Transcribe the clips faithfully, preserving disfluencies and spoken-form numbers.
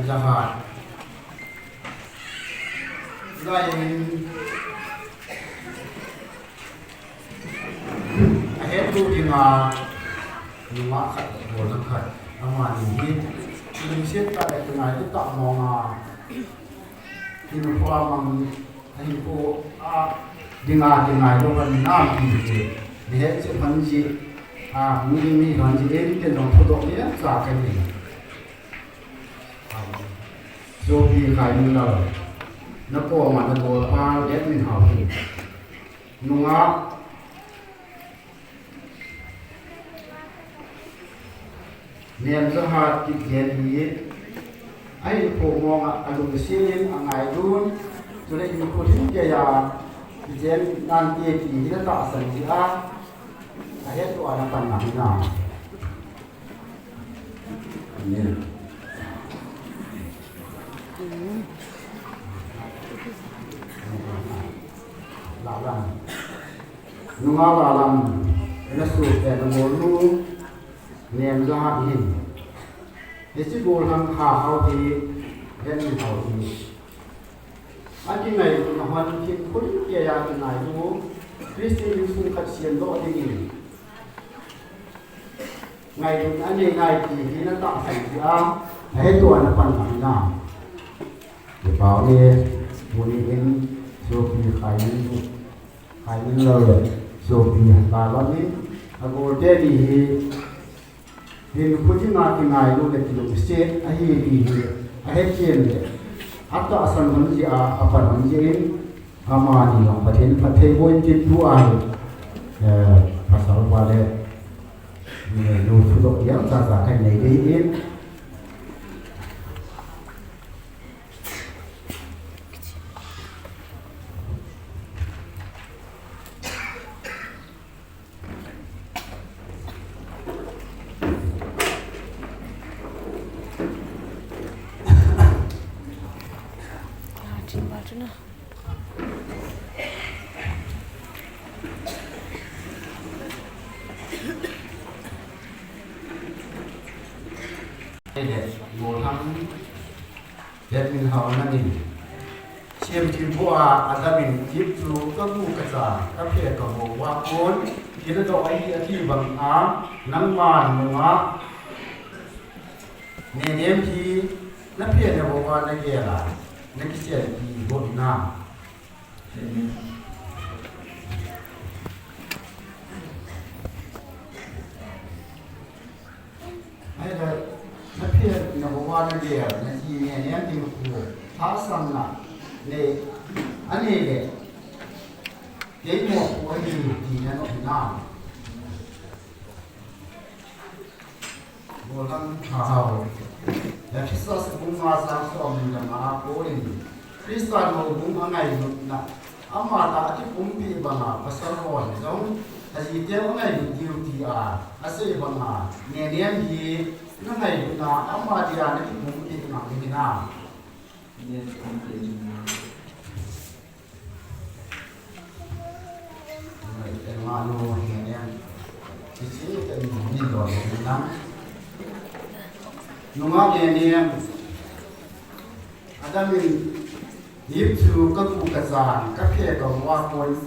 Jahat. Lai in ahetto dinga nungah khat, golhang khat, amani hi lungset tah le kingaito tah monga, hinkho a mang, hinkho a dinga kingaito lou ham ti hi, nihet che phan ji, a, mi mi phan ji, en ken jong photo ni cha ka ni. Sopi Khaimilal, na koma na golpa Hetminhao hi. Nungah Nemjahat Kipgen hi, ahinkho monga alungset in angailun, chule hinkho lhingkeiya kichen nante ti hi na tahsan jeh a, ahetto a na pan nang hinam? Amen. Lalam. Nungah Lalam, na sopi, na golnu Nemjahat hin, hiche golhang Hahao hi, Hetminhao hi, akingailutna hon hinkho lhingkeiya kingailu, Christian insung khat semdoh dingin ngailutna anei nai ti hi na tahsan jeh a, ahetto a na pan nang hinam? Kipah e, tuni in sopi Khaimin, Khaiminlal le sopi Lalam in, agol teni hi, hinkho dinga kingailu le kilungset ahi ti hi ahetchem le atahsan hon jeh a, apan hon jeh in, amani jong Pathen phatthei boh in tin tua hi, eh, pasal pa le, eh, nu thudoh jeng chacha kahin nei ding in. Golhang Hetminhao nangin, semthilbou a Adam in Eve chu ka gu ka cha, ka phe ka ho uva kon, kinadoh ahi ati banga, nangma nungah Nenem hi na phe na ho uva na gel a, na kisem pi ho hinam? Ahile, na phe na ho uva na gel, na ji Nenem ding khu, lhahsamna nei, anei le, kei mopoh ahi ti na noh hinam? Golhang Hahao. Ephesus bung nga chang som le nga a Paul in Christa houbung angailutna, ama tah a kipumpi banga pasal hon jong ajiteu angailut diu tia asei banga, Nenem hi na ngailutna ama dia na kipumpi nang hinam? Amen. Amen. Amen. Amen. Amen. Nungah Nenem, Adam in Eve chu ka gu ka cha, ka phe ka ho uva kon,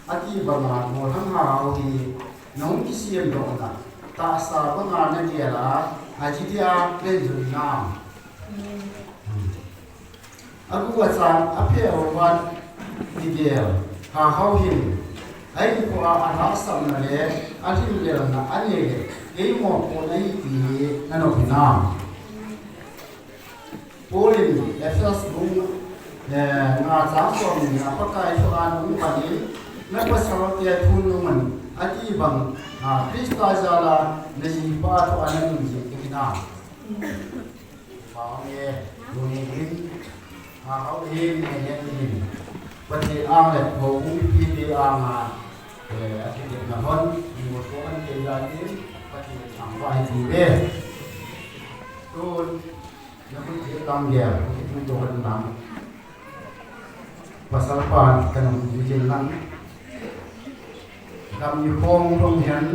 ati banga Golhang Hahao hi nahung kisemdohna tahsa banga na gel a, aji dia na hin jui nam? Agu acha, aphe aho uva kigel Hahao hin, ahinkho a alhahsamna le alhinglelna anei le, kei mopoh ahi ti hi na noh hinam? Paul in Ephesus bung, eh, nga chang som le nga a Pakai thu a nahung pan in, na pasal te thu nahung man ati bang, ah, Christa jal a na jipa thu a na nung jing ding hinam? Pao nge, tuni hin, Hahao hin, Nenem hin, Pathen ang le houbung mipite anga, eh, akitepna hon, mopoh ahi jeh in, Pathen thangvah in um uve. Tun, na khut hi lang gel, khut hi tung to kan lang. Pasal pan kan hung jui jin lang. Gam nikho hung lhung hen.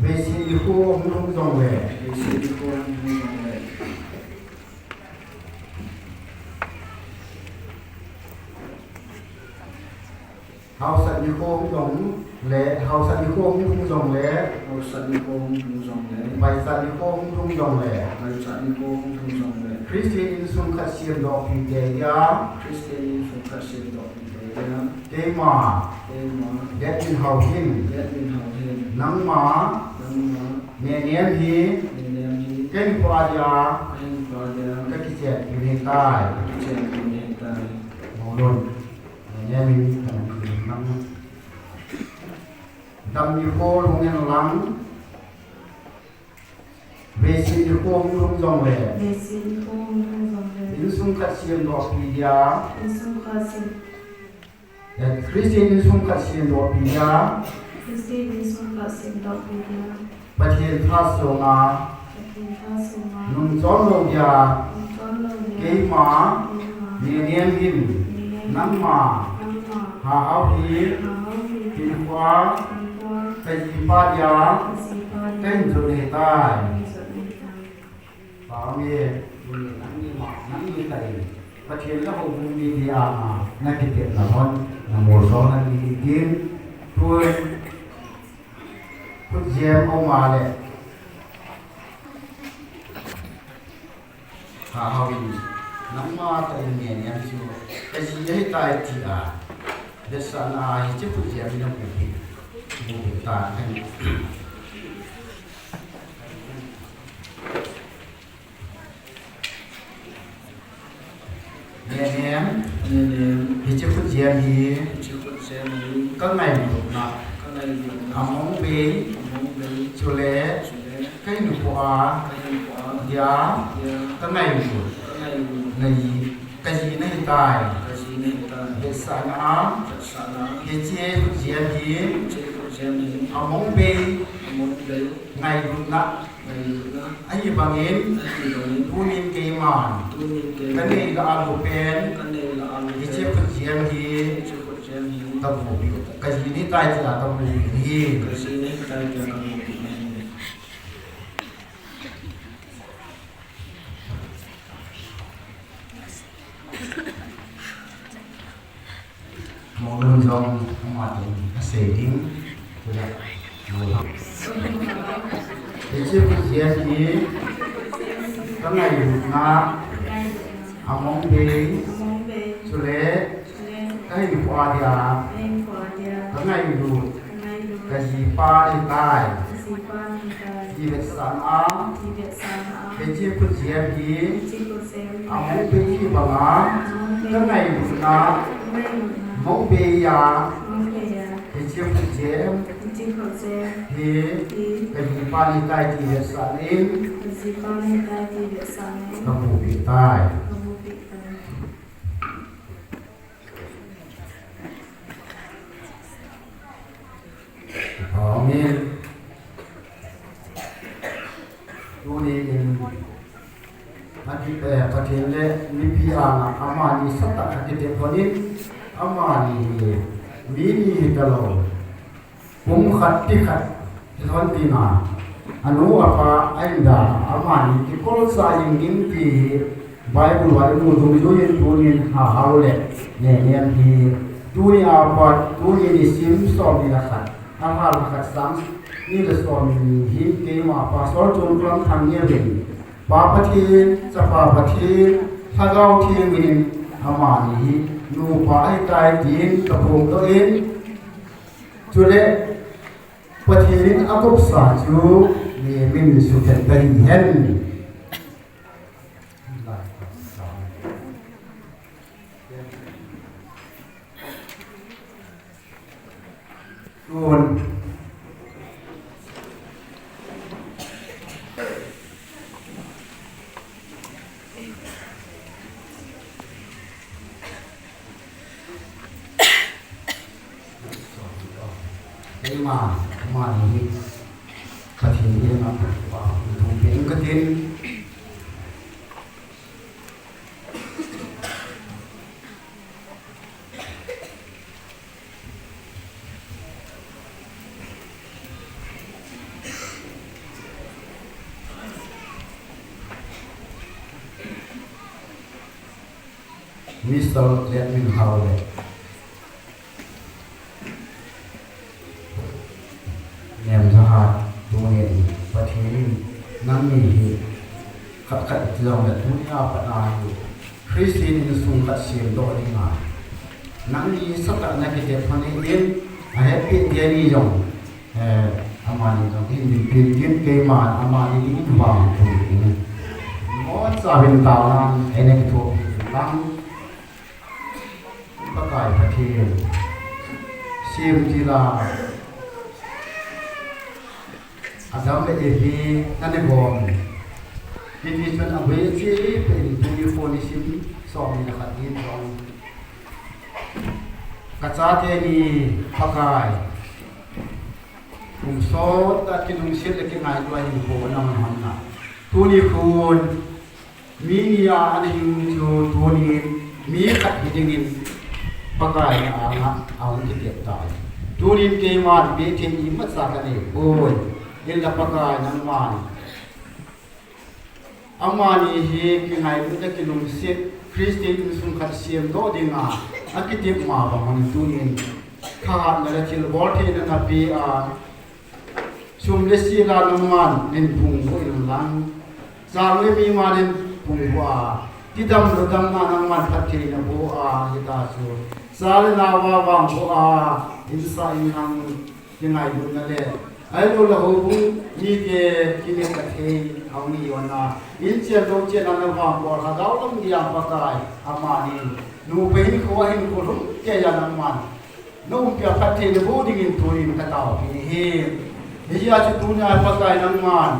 Veise nikho hung lhung jongle. Veise nikho hung lhung jongle. Hausat nikho hung lhung le, hausat nikho hung lhung jongle, hausat nikho hung lhung jongle, vaichat nikho hung lhung jongle, vaichat nikho hung lhung jongle, Christian insung khat semdoh pite dia, Christian insung khat semdoh pite dia, keima, keima, Letminhao hin, Letminhao hin, nangma, nangma, nehnem hi, nehnem hi, kahinkhoa dia, kahinkhoa dia, kakichenpi ahitai, kakichenpi ahitai. Monglen. Amen. Dam nikho hung hen lang. Veiset nikho hung lhung jongle, veiset nikho hung lhung jongle, insung khat semdohpi dia, insung khat sem, eh, Christian insung khat semdohpi dia, Christian insung khat semdohpi dia, Pathen tha sunga, Pathen tha sunga, nungchon lou dia, nungchon lou dia, keima, keima, nehnem hin, nehnem hin, nangma, nangma, Hahao hi, Hahao hi, hinkhoa, hinkhoa, kajipa dia, kajipa dia, kahin jot ahitai, kahin jot ahitai. Amen. Nangni ma, nangni tai. Pathen le houbung mite anga, nakitepna hon, namolso nangni tin. Tun, khutjem aum a le, Hahao in, nangma tah in nehnem chu, kaji ahitai tia, vetsahna a hiche khutjem in abupi, bupi tan ahi. Nehnem, nehnem, hiche khutjem hi, hiche khutjem hi, kangailutna, kangailutna, among bei, among bei, chule, chule, kahinkhoa, kahinkhoa, dia, dia, kangailut, kangailut, naji, kajina ahitai, kajina ahitai. Vetsahna a, vetsahna a, hiche khutjem hi, hiche khutjem hi, among bei, among bei, ngailutna, ngailutna, ahivangin, ahivangin, tunin keiman, tunin keiman, kanei lah a alupen, kanei lah a alupen, hiche khutjem hi, hiche khutjem hi, kabupi, kajina ahitai tia kabupi ahi. Kajina ahitai tia kabupi ahi. Monglen jong, ama teng, asei ding, tule, monglen. Hiche khutjem hi, kangailutna, among bei, chule, kahinkhoa dia, kangailut, kajipa ahitai. Ti vetsahna a, hiche khutjem hi, among bei hibanga, kangailutna, mong bei a, hiche khutjem hi, kajipa ahitai ti vetsahna in, kabupi tai. Amen. Tuni in, ati, eh, Pathen le mipi anga amani sotah a kitep lhonin, amani hi mi ni hitalou, pumkhat tikhat hilhon tina, anu apa a inda, amani kikolsa jing ding ti hi Bible a imu dungjuiyin tunin Hahao le Nehnem hi tuni a pat, tuni nisim somni le khat, Adar lha khat, sang ni le somni hi keima Pastor Chungkhamthang neuvin, Pa Pathen, Chapa Pathen, Lhagao Theng minin amani hi nupa ahitai tin kaphongdoh in, chule Pathen in akopsa chu nehmin sukhen tahen. Tun. Keima, keima ni hi Pathen henga pa, thum pen katin. Mister Letminhao le Nemzahat, tuni in Pathen in nangni hi khat khat ti jongle tuni a pat a hi Christian insung khat semdoh dinga nangni sat a nakitep lhon in, ahetpeh teni jong, eh, amani jong hin dinpin tin, keiman amani dingin vangpui in. Mo cha vin taonan eina kithopi lang. Pakai Pathen, semtil a adam le evi nana gom. Hiti chun abul cheh peh in tuni khun nisim som ni le khat in jong kachate ni Pakai, kum sot tah kinungset le kingailut a hinkho ana hon hon na. Tuni khun mi ni a ana hing chu tunin mi khat hi dingin Pakai na anga ahung kitep tai. Tunin keiman beh thei imacha kanei poi. Hinla Pakai nangman amani hi kingailut le kinungset Christian insung khat semdoh dinga akitep ma bang hon tunin thahatna le thilbol theina napeh a, sum le sil a nangman neiphung boh in lang, chang le mi ma neiphung boh a, tidam lodam a nangman phattheina boh a, hita chu cha le nao a vangboh a, insung a nang kingailutna le, ahilou le houbung mite kinepna thei hung hi jong a, inchen louchen a navangboh a, lhagao lam dia Pakai, amani nu pa hinkho a hinkho lhumkeiya nangman na umpi a phattheina boh dingin tunin kataopi ahi. Hijeh a chu tunia Pakai nangman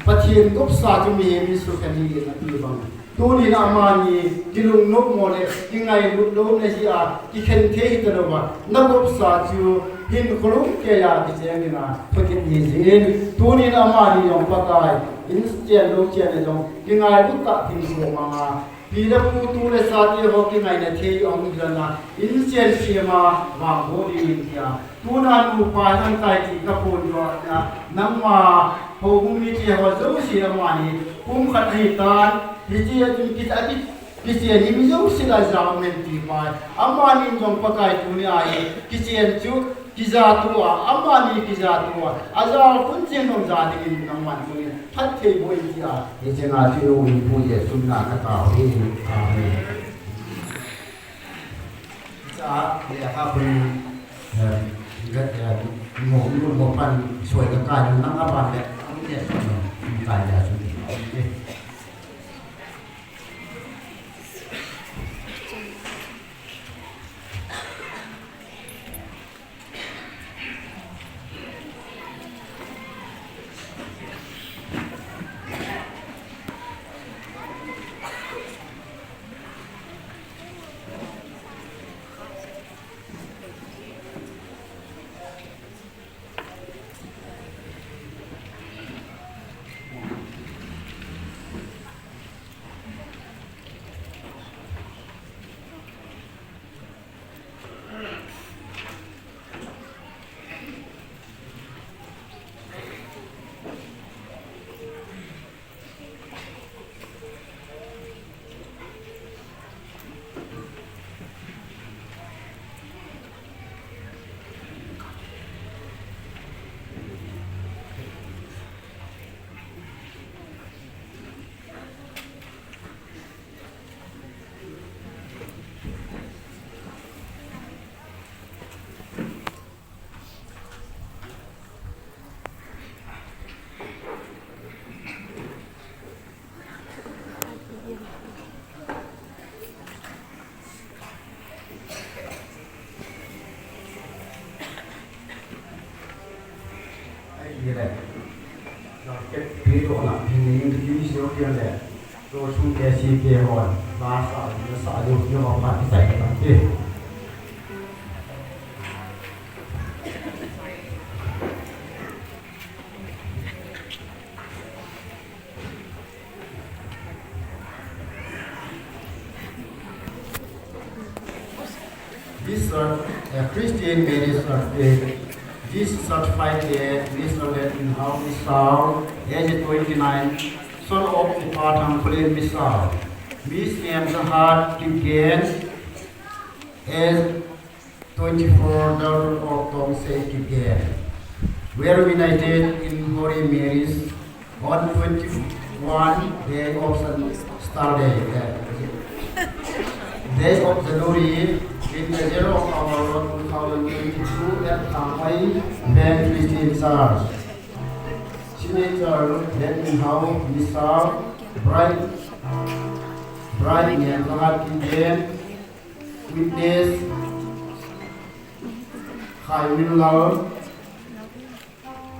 Pathen gopsa chu mihem in sukhen hih in ati bang, tunin amani kilungnop mo le kingailut lou na jeh a kikhen thei hita louva, na gopsa chu hinkho lhumkeiya kicheng in a, thokit ni jin, tunin amani jong Pakai, inchen louchen a jong kingailut tah thim sumang a, pi le pu, tu le cha te ho kingaina thei ahung hijongle, inchen sema vangboh dingin tia. Tuna nupa hung tai ti kaphondoh na, nangma houbung mite ho jouse amani pumkhat ahitan, hiche a chun ki, aki, kichen hi mi jouse la jao men ti pai. Amani jong Pakai tunia hi kichen chu kijatoh a, amani kijatoh a, ajao khun cheng jong ja dingin nangman tunin phatthei boh in tia, hiche nga chu i Lhagao Theng Jesu mina katao ahi. Amen. Cha, lekha khun, eh, ga, eh, mo, mo, mo pan soi kakai nang aban le, ang Jesu nang kai ja chu. Ahile, na kep pi to na, hin ni pi sio kian le. Losung ke si ke hon, lasa, lasa, yo, yo, ma, ma, ki sai ka ti. This, uh, uh, Christian marriage certificate. This certificate, Mister Len Hau Misao, age twenty-nine, son of the Pathan Kule Misao. Miss Nemzahat Kipgen, age twenty-four, daughter of Tongsei Kipgen. Were united in holy marriage on twenty-one day of Sun-, Star Day, eh, day of January, in the year of our Lord two thousand twenty-two at Thanghoi Bank Christian Church. Signature, Leng Minhao, Mister Bright, Bright Ngen Zahat Kigen, witness, Khai Minlal,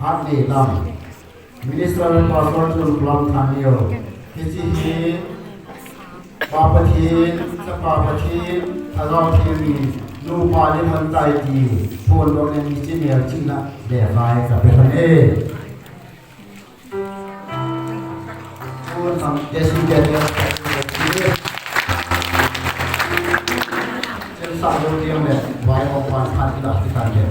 Hatneilam. Minister Pastor Chunlam Thaneo. Hiche hi Pa Pathen, Chapa Pathen, Lhagao Theng min, nupa ni lhon tai ti, phondohna hiche melchihna lekha hi kape lhon e. Phone sang, Jesse Daniel, Chelsea Road le, Vai Hong Pan Phan Ila Kitan le.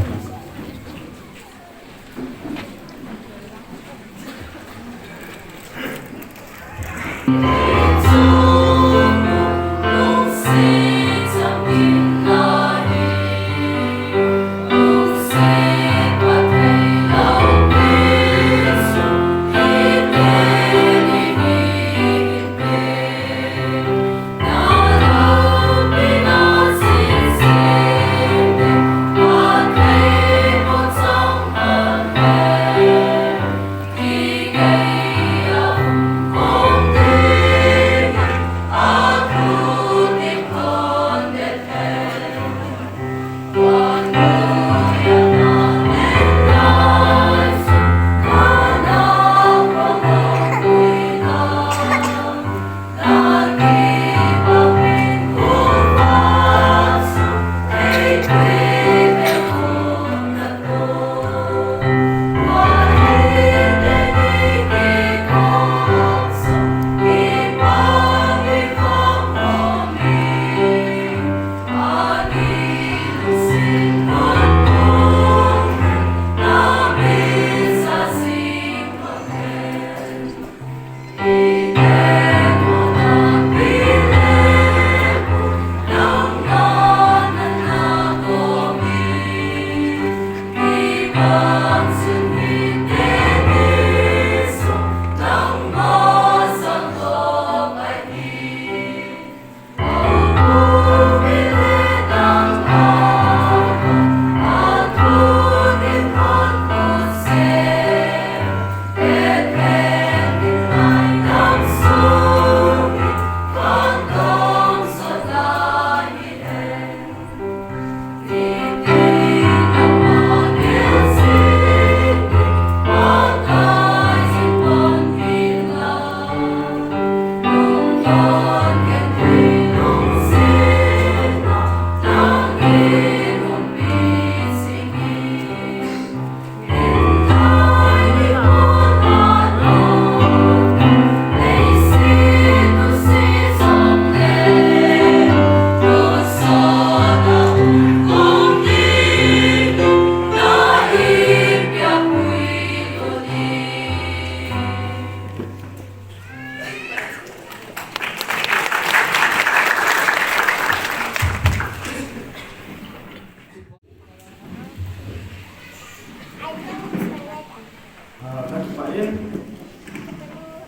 Ah, kakipah in,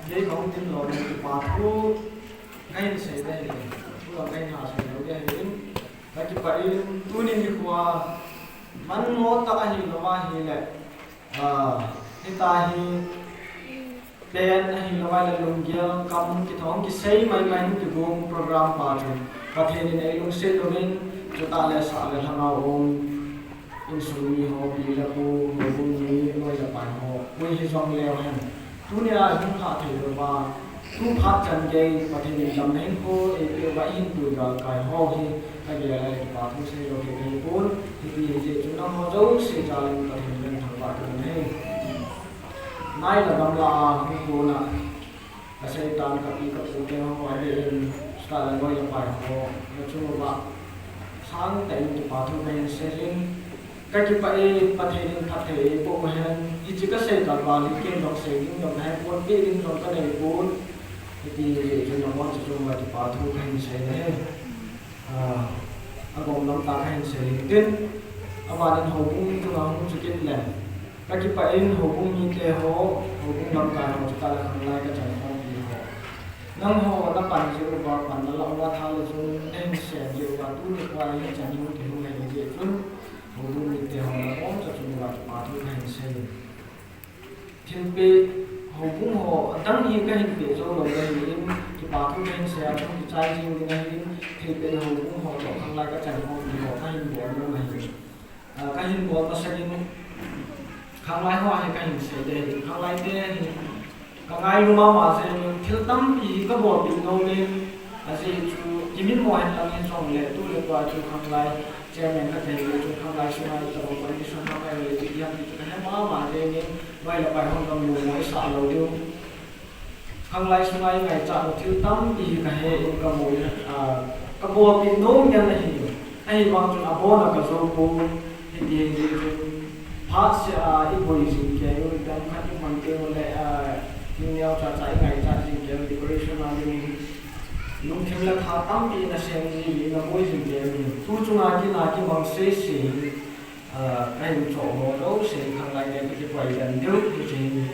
kei kahung tin lou in kipa thu kahin sei ding ahi. Thu jong kahin hasei lou ding ahi. Kakipah in, tuni nikho a, manmo tah ahilou ahile, ah, hitia hi, pen ahilou ahile lunggel, kam kithong kisei maimai hung kigong program pa chun Pathen in eilungset uvin, chutah le sah le lhangau um, insung mi ho, pi le pu, houbung mi, loi le pai ho, koi hijong leu hen, tunia hung lhah thei louva, tu phat chan gei Pathen in damna hinkho eipeh uva, ihin pui galkai ho hi, agel a le kipa thu seilou thei ahipon, hiti ahijeh chun nangho jouse jal in Pathen in thangvah in ahi. Nai le gamla a hung kona, kasei tan kapi kapu te ho adeh in, chutah le loi le pai ho, nachung uva sangtah in kipa thu kahin sei in, kakipah e, Pathen in phatthei eiboh uhen, hiche kasei tah val hi ken jong sei ding jong kahe pon, peh ding jong kanei pon, hiti ahijeh chun nangho chung uva kipa thu kahin sei ahi. Ah, agom lam tah kahin sei in tin, abanin houbung chunga hung chu kit leng. Kakipah in houbung mite ho, houbung lamkai ho, chutah le khanglai kachan khompi ho. Nangho napan jeh uva, pan nalah uva, tha le jung nahin sem jeh uva, tuni kho a hichan hung kilhung ahi jeh chun, houbung mite ho naboncha chunga kipa thu kahin sei. Thilpeh houbung ho adang hi kahin peh jou lou ahin, kipa thu kahin sei a chun kichai jing ding ahin, thilpeh houbung ho toh khanglai kachan khompi ho kahin bol nom ahi. Ah, kahin bol masangin, khanglai ho hi kahin sei ding ahi, khanglai te hi kangailu mama jengin, thil tampi hi kabolpeh nomin, ajeh chu kiminmo henlang hijongle, tu le tua chu khanglai chairman kati le chun khanglai sunga itobang condition hung ahi le, ipi ham ti chu kahe mama jengin, vai le pai hon gam lungmong isah lou diu. Khanglai sunga ingaichat u thil tampi hi kahe in kamu in, ah, kabolpeh nom ngen ahi. Ahivang chun abona kajou pon, hiti hin chun, phatseh a iboi jing kei u, dang khat iman teng ule, ah, thil neocha cha ingaichat jing kei u, decoration a ding, lungthim le tha tampi in asem ji, in aboi jing kei u. Tu chunga kin a kimang sese hi, ah, kahin chohmo jouse, khanglai te kakipaidan diu, hiche hi.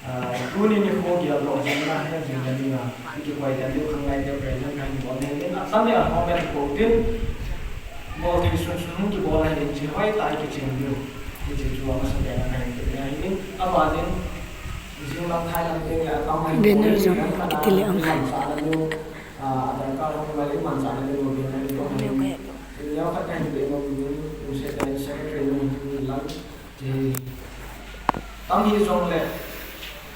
Ah, tuni nikho geldoh jing na, he jing na dinga, ikipaidan diu khanglai te present kahin bol ahin, atam le ahom le kipou tin, bol thei sunsun hung kibol ahin, hiche hoitah a ikichem diu. Hiche chu amasapen a kahin ti ahin, abanin, jing lam thai lam teng le atam ahin, banner jong kiti le ang. Imanchahna diu, ah, darkar hung le imanchahna diu banner hi toh ahin. Neo khat kahin pe nom in, um, secretary, secretary nu hin lang. Ti tam hijongle,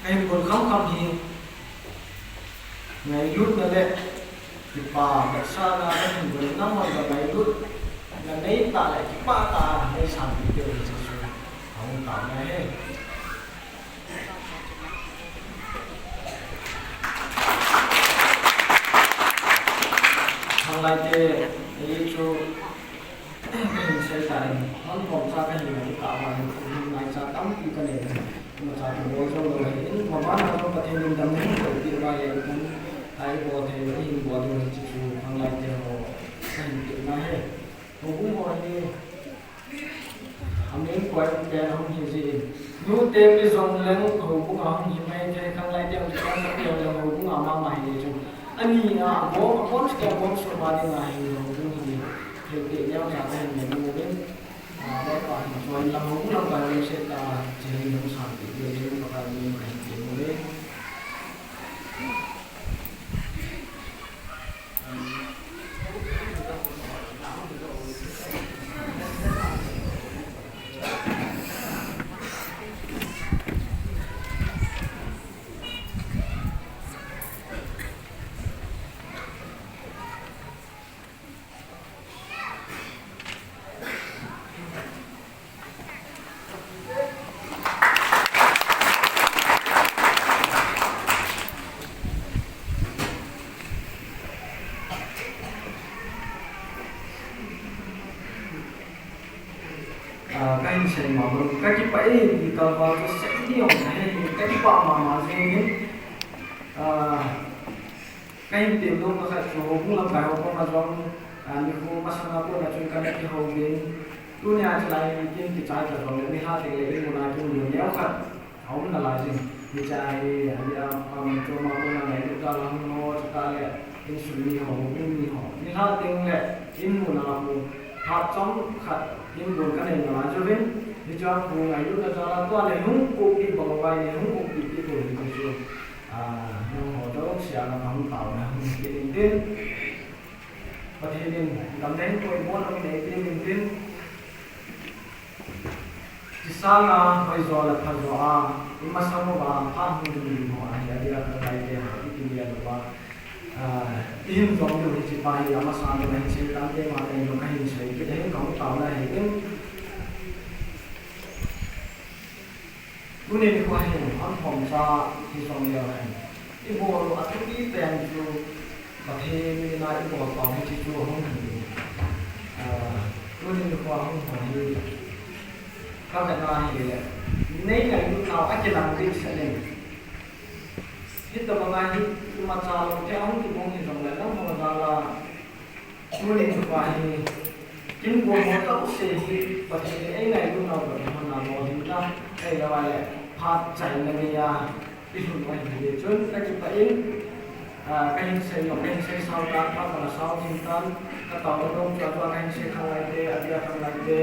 kahin bol khamkham hi, ngailutna le kipa vetsahna kahin bol, nangman jong ngailutna neitah le kipah tah a neisanpeh diu hiche chu kahung taona ahi. Khanglai te, ei chu, kahin sei tan, hon khom cha kahi na, kitah uva hin, ngaichat tampi kanei, imacha kibol jou lou ahin, mabana jong Pathen in damna hin boh peh uva le, ipi, ibol thei, ihin bol diu hiche chu, khanglai te ho, kahin tepna ahi. Houbung ho hi, amin koi pen ahung hi jin. Nute pi jongleng houbung a hung hi maithei, khanglai te hung hi maithei, houbung a mama hi chu. Ani a, abom, abom chu abom soma dinga hi houbung hi. Thilpeh neocha kahin nei nom in. Ah, Lalpa hin chuan lam houbung lamkai ho lungset tah a, hiche hi hung sanpeh diu, hiche hi Pakai min in kahin ti nom e. Ah, kahin sei ma bang, kakipah e, ti kalval chu sei ding jong kahe, kakipah mama jengin, ah, kahin temnom khat chu houbung lamkai ho koma jong, ah, nikho masanga kona chun kana kihouvin, tunia chulai kin kichai ta jongle, nilhah teng le in muna kin mun neokhat aum nalai jin. Hiche hi, ani a, aman choma kona ngailut jal a hung ho, chutah le insung mi ho, houbung mi ho, nilhah teng le in muna khu, phat chomkhat in bol kanei nalai jouvin, hiche khu ngailutna jal a tua nei hung pohpeh bang uva nei hung pohpeh kit u hiche chu, ah, nangho jouse a kahung taona hung kit in tin, Pathen in damna hin poimo hung neipeh in tin, kisanga hoijo le phajo a, imasang uva phat hung ding ding ho ahi, adia khanglai te ho, ikigen uva, ah, ihin jom diu hiche pa hi, amasa a hiche tante ma te in kahin sei kit ahin, kahung taona ahin. Tuni nikho hin, an khom cha hijongleu hen, ibol u athupi pen chu Pathen mina ibol pau hiche chu ahung hi. Ah, tuni nikho a hung ho hi, kavetna hile, nei ngailut nau akilang ding seh in. Hitobanga hi, imacha lou te ahung kibang hijongle, nangho jal a, tuni nikho hi, kin bol ho jouse hi, Pathen in eingailut nau Pathen hon a lolhinna, Ahilou ahile, phat chaina geiya, ilhun u ahi le chun, kakipah in, ah, kahin sei lou, kahin sei sao tan, phat kana sao jing tan, kataona dong chu, atua kahin sei khanglai te, abia khanglai te,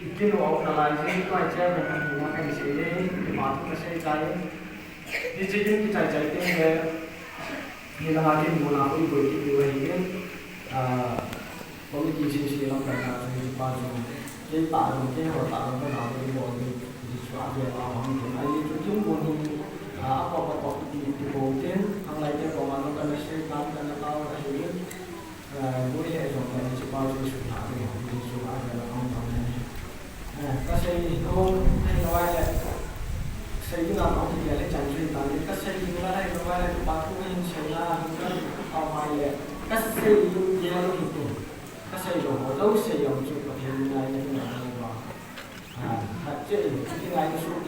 ikilo aum nalai jing, tua chairman kahin na kahin sei le, kipa thu kasei tai. Hiche hin kichai chai teng le, hilanga kin muna khu ibol kit diu ahi in, ah, committee sese lam kahin na chu hiche pa chu, kei tah jong, keiho tah jong kana bol bol ding, hiche chu avel a hung ding. Ahile chu kin mun hi, ah, akop akop ti, ti bou tin, khanglai te koma jong kana sei tan, kana tao ahi in, ah, boi he jong kana hiche pa chu isuhthah ding, hiche chu avel a hung ding ahi. Eh, kasei nom ahilou ahile, sei ding a hung kigel hi chan chu hitan, kasei ding la ahilou ahile, kipa thu kahin seina, hung kan tao mai le, kasei ding gel u hitin. Kasei lou ho jouse jong chu Pathen mina eina kingai uva. Ah, khat cheh in, kingaina soh